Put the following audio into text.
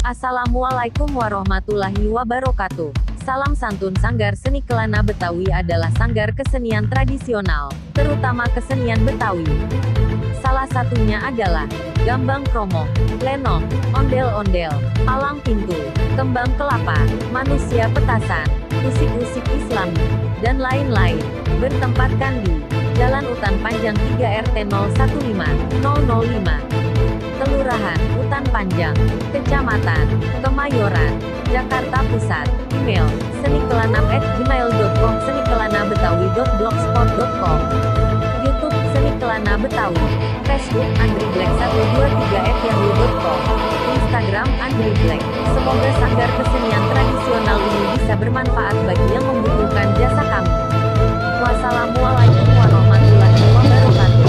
Assalamualaikum warahmatullahi wabarakatuh. Salam santun. Sanggar Seni Kelana Betawi adalah sanggar kesenian tradisional, terutama kesenian Betawi. Salah satunya adalah gambang kromong, lenong, ondel-ondel, palang pintu, kembang kelapa, manusia petasan, usik-usik Islami, dan lain-lain. Bertempatkan di Jalan Utan Panjang 3 RT 015 005, Kelurahan Utan Panjang, Kecamatan Kemayoran, Jakarta Pusat. Email senikelanap@gmail.com, senikelanabetawi.blogspot.com. YouTube Seni Kelana Betawi. Facebook Andri Black 123@yahoo.com. Instagram Andri Black. Semoga sanggar kesenian tradisional ini bisa bermanfaat bagi yang membutuhkan jasa kami. Wassalamualaikum warahmatullahi wabarakatuh.